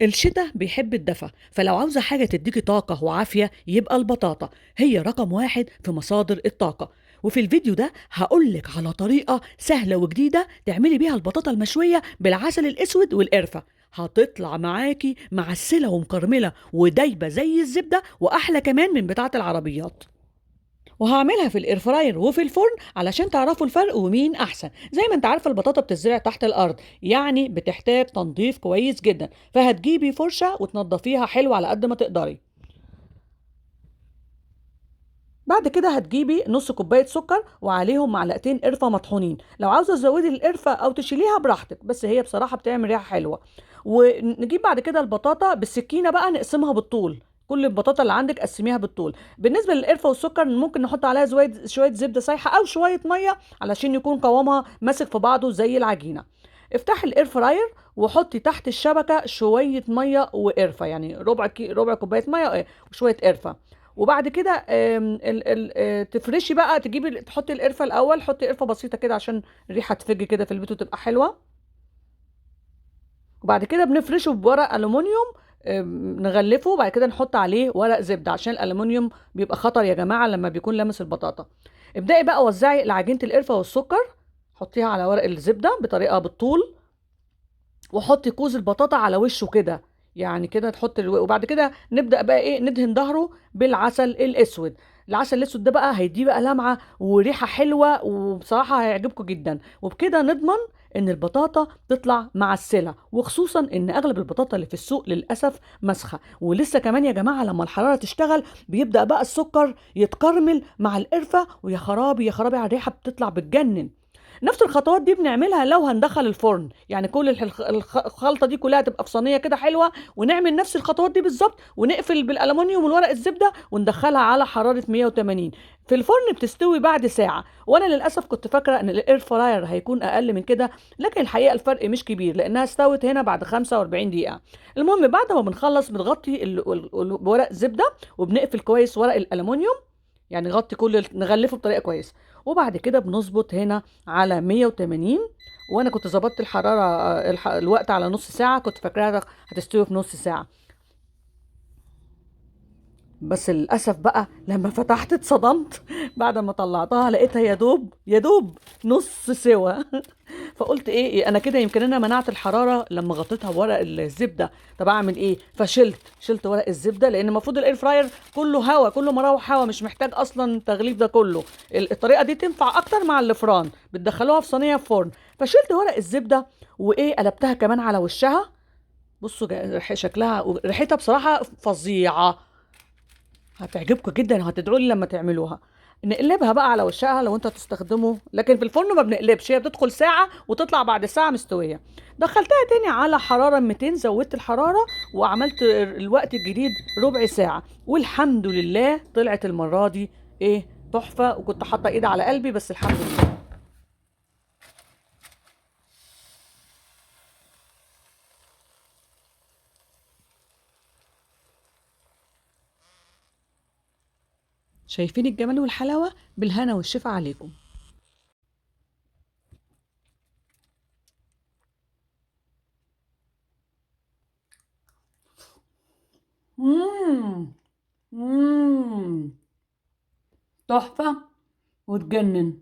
الشتاء بيحب الدفا، فلو عاوزة حاجة تديكي طاقة وعافية يبقى البطاطا هي رقم 1 في مصادر الطاقة. وفي الفيديو ده هقولك على طريقة سهلة وجديدة تعملي بيها البطاطا المشوية بالعسل الأسود والقرفة، هتطلع معاكي معسلة ومكرملة ودايبة زي الزبدة وأحلى كمان من بتاعة العربيات. وهعملها في ال air fryer وفي الفرن علشان تعرفوا الفرق ومين احسن. زي ما انت عارفه البطاطا بتزرع تحت الارض، يعني بتحتاج تنظيف كويس جدا، فهتجيبي فرشه وتنظفيها حلو على قد ما تقدري. بعد كده هتجيبي نص كوباية سكر وعليهم معلقتين قرفه مطحونين، لو عاوزه تزودي القرفه او تشيليها براحتك، بس هي بصراحة بتعمل ريحه حلوة. ونجيب بعد كده البطاطا بالسكينة بقى نقسمها بالطول، كل البطاطا اللي عندك قسميها بالطول. بالنسبة للقرفه والسكر ممكن نحط عليها شوية زبدة سايحه او شوية مية علشان يكون قوامها ماسك في بعضه زي العجينة. افتحي ال air fryer وحطي تحت الشبكة شوية مية وقرفه، يعني ربع كوباية مية وشوية قرفه. وبعد كده تفرشي بقى، تحطي القرفه الاول، حطي قرفه بسيطة كده عشان الريحة تفج كده في البيت وتبقى حلوة. وبعد كده بنفرشه بورق الومنيوم، نغلفه، وبعد كده نحط عليه ورق زبدة عشان الالومنيوم بيبقى خطر يا جماعة لما بيكون لامس البطاطا. ابدأي بقى وزعي عجينه القرفه والسكر، حطيها على ورق الزبدة بطريقة بالطول، وحطي كوز البطاطا على وشه كده، يعني كده تحط وبعد كده نبدأ بقى ندهن ظهره بالعسل الاسود. العسل الاسود ده بقى هيديه بقى لمعة وريحه حلوة، وبصراحة هيعجبكم جدا. وبكده نضمن ان البطاطا تطلع معسله، وخصوصا ان اغلب البطاطا اللي في السوق للاسف مسخه. ولسه كمان يا جماعة لما الحرارة تشتغل بيبدا بقى السكر يتكرمل مع القرفه، ويا خرابي يا خرابي على الريحة بتطلع بتجنن. نفس الخطوات دي بنعملها لو هندخل الفرن، يعني كل الخلطة دي كلها تبقى في صينية كده حلوة، ونعمل نفس الخطوات دي بالظبط، ونقفل بالالومنيوم والورق الزبدة وندخلها على حرارة 180 في الفرن. بتستوي بعد ساعة. وانا للاسف كنت فاكره ان ال air fryer هيكون اقل من كده، لكن الحقيقة الفرق مش كبير لانها استوت هنا بعد 45 دقيقة. المهم بعد ما بنخلص بنغطي بورق زبدة وبنقفل كويس ورق الالومنيوم، يعني نغطي كل نغلفه بطريقة كويسة. وبعد كده بنظبط هنا على 180، وانا كنت ظبطت الحرارة، الوقت على نص ساعة، كنت فاكراها هتستوي في نص ساعة، بس للاسف بقى لما فتحت اتصدمت. بعد ما طلعتها لقيتها يا دوب نص سوا. فقلت ايه انا كده يمكن انا منعت الحرارة لما غطيتها بورق الزبدة، طب اعمل ايه؟ فشلت، شلت ورق الزبدة، لان المفروض ال air fryer كله هوا، كله مراوح هوا، مش محتاج اصلا التغليف ده كله. الطريقة دي تنفع اكتر مع الفران، بتدخلوها في صينية في فرن. فشلت ورق الزبدة وايه قلبتها كمان على وشها. بصوا شكلها ريحتها بصراحة فظيعة، هتعجبكم جدا وهتدعوا لي لما تعملوها. نقلبها بقى على وشها لو انتوا هتستخدموا، لكن في الفرن ما بنقلبش، هي بتدخل ساعة وتطلع بعد ساعة مستوية. دخلتها تاني على حرارة 200، زودت الحرارة وعملت الوقت الجديد ربع ساعة، والحمد لله طلعت المرة دي تحفة، وكنت حاطة ايدي على قلبي، بس الحمد لله. شايفين الجمال والحلاوة؟ بالهنا والشفا عليكم. تحفة وتجنن.